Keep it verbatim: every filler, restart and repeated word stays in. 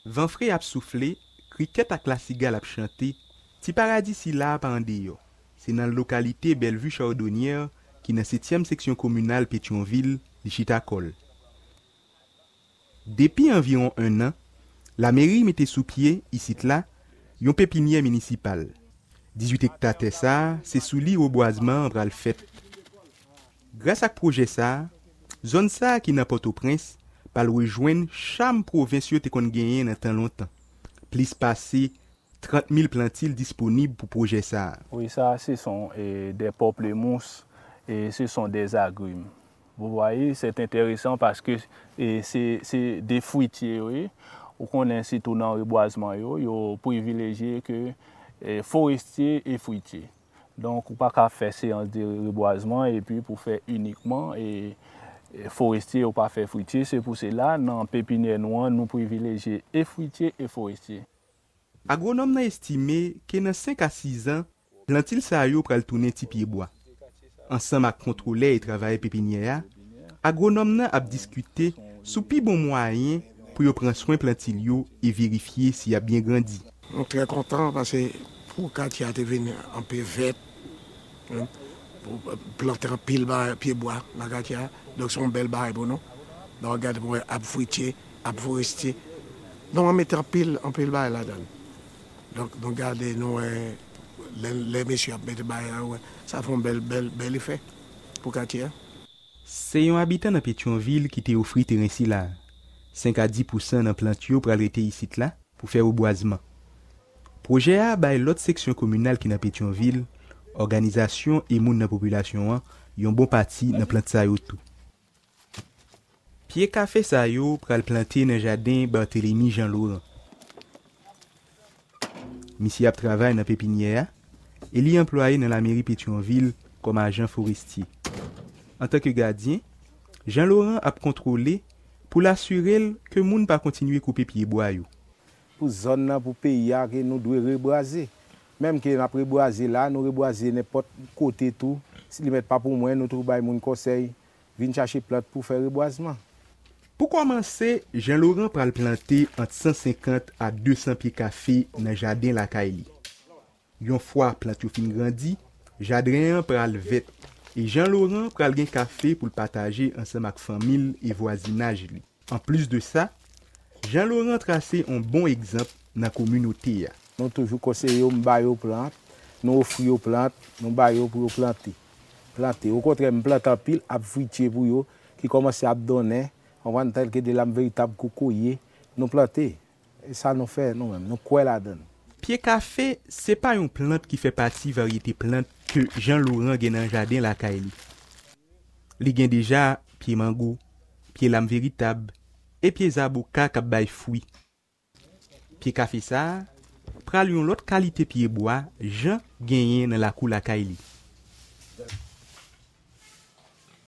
Van fre ap soufle, krikèt ak lasigal ap chante, ti paradi sila a pa andeyò. Se nan lokalite Bellevue Chardonnière ki nan setyèm seksyon kominal Petyonvil li chita kò l. Depi anviwon ennan, lameri mete sou pye, isit la, yon pepinyè minisipal. Dizuit ekta tè sa a, se sou li rebwazman an pral fèt. Gras ak pwojè sa a, zòn sa a ki nan Pòtoprens pral rejwenn cham pwovens yo te konn genyen nan tan lontan. Plis pase trant mil plantil disponib pou pwojè sa a. Oui, ça, ce sont eh, des pamplemousses et ce sont des agrumes. Vous voyez, c'est intéressant parce que eh, c'est c'est des fruitiers, oui. Ou konnen sitou nan rebwazman yo, yo privilejye ke eh, forestier et fruitier. Donk, ou pa ka fè seyans de rebwazman epi pou fè inikman e forestye ou pa fè fritye. Se pou sela, nan pepinyè nou an, nou privilejye e fritye e forestye. Agwonòm nan estime ke nan senk a sis an, plantil sa yo pral tounen ti pyebwa. Ansanm ak kontwolè e travayè pepinyè a, agwonòm nan ap diskite sou pi bon mwayen pou yo pran swen plantil yo e verifye si y ap byen grandi. Nou trè kontan paske pou katye a te vin anpe vèt, plante anpil pyebwa nan katye a. Donk se yon bèl bagay pou nou. Donk gade pou wè ap fritye, ap forestye. Donk mwen mete anpil anpil bagay ladan l. Donk nou gade nou wè lè mesye ap mete bagay la, wè sa fè yon bèl bèl bèl efè pou katye a. Se yon abitan nan Petyonvil ki te ofri teren sila a. Senk a dis pousan nan plant yo pral rete isit la pou fè rebwazman. Pwojè a bay lòt seksyon kominal ki nan Petyonvil, òganizasyon e moun nan popilasyon an yon bon pati nan plant sa yo tou. Pye kafe sa yo pral plante nan jaden Barthélemy Jean Laurent. Misye ap travay nan pepinyè a e li anplwaye nan lameri Petyonvil kòm ajan forestye. Antanke gadyen, Jean Laurent ap kontwole pou l asire l ke moun pa kontinye koupe pyebwa yo. Pou zòn nan, pou peyi a, ke nou dwe rebwaze. Menm ke n ap rebwaze la, nou rebwaze nenpòt kote tou. Si li mèt pa pou mwen, nou tou bay moun konsèy, vin chache plant pou fè rebwazman. Pou kòmanse, Jean Laurent pral plante ant san senkant a de san pye kafe nan jaden lakay li. Yon fwa plant yo fin grandi, jaden an pral vèt e Jean Laurent pral gen kafe pou l pataje ansanm ak fanmi l e vwazinaj li. Anplis de sa, Jean Laurent trase yon bon egzanp nan kominote a. Nou toujou konseye yo, m ba yo plant, nou ofri yo plant, nou ba yo pou yo plante. Plante. Okontrè, m plante anpil ap fritye pou yo, ki kòmanse ap donnen, konprann, tèlke de lam veritab kokoye, nou plante. E sa nou fè nou menm, nou kwè ladan l. Pye kafe se pa yon plant ki fè pati varyete plant ke Jean Laurent gen nan jaden lakay li. Li gen deja pye mango, pye lam veritab e pye zaboka k ap bay fwi. Pye kafe sa a pral yon lòt kalite pyebwa Jean genyen nan lakou lakay li.